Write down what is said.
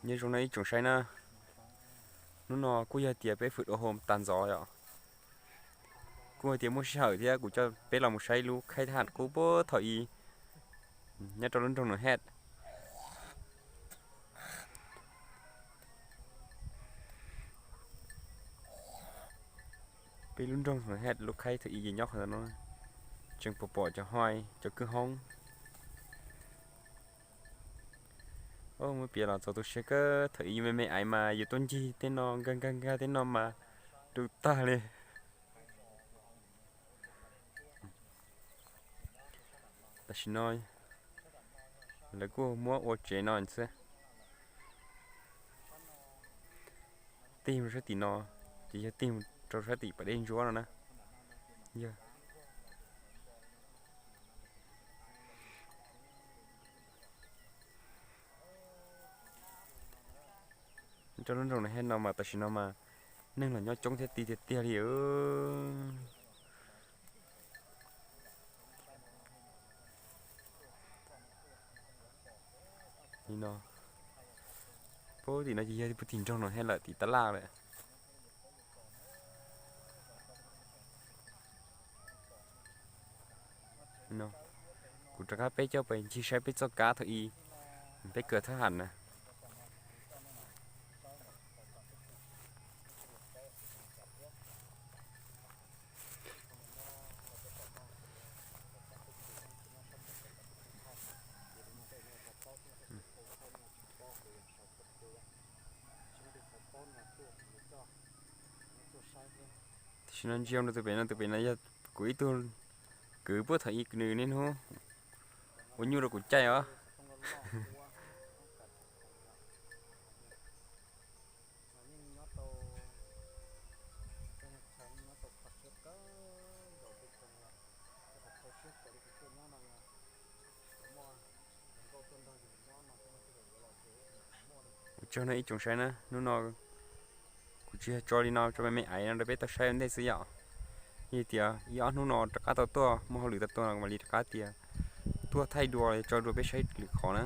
Nyob zoo no ib tsoom saib na, hnub no kuj yog tias peb fwm dua hom tag ntxov yom. Kuj hais tias muaj sij hawm thiab kuv coj peb los mus saib lub khaib thab ham qub puag thaum ub nyob rau lub nroog Nus Hej. Peb lub nroog Nus Hej lub khaib thaum ub ces nyob qhov ntawd no, tseem pom pom cov hoi cov kwj hoob. Muab piav los txaus tu siab kawg, thaum ub yus me me aiv mas yus tuaj ncig tej no nkag nkag nkag tej no mas tu tag li. Tam sim no lawv kuj muab ua tsev no xwb. Tig mus sab tim no ces yog tig mus rau sab tim pas dej ntsuab no na. Yog rau lub nroog Nus Hej no mas tam sim no mas neeg los nyob coob thiab tiag tiag tiag li. Li no, puag tim no ces yog puag tim nroog Nus Hej lawm, tim tab laj lawm. Kuv rov qab peb coj peb ncig saib peb txoj kab thaum ub peb kawm thab ham na. Tam sim no ntsia rau tus pem no, tus pem no yog kuv ib tug kwv puag thaum ub, nws niaj hnub ua nyuj rau kuv caij os. Ua tsaug no ib tsoom saib na, hnub no kuv tsis yog tso li no tso me me aiv no rau peb tau saib ua ntej xwb yom. Yog tias ib ob hnub no rov qab tau tuaj muaj hauj lwm tau tuaj no mam li rov qab tias tuaj thaij dua los yog tso dua peb saib lwm qhov na.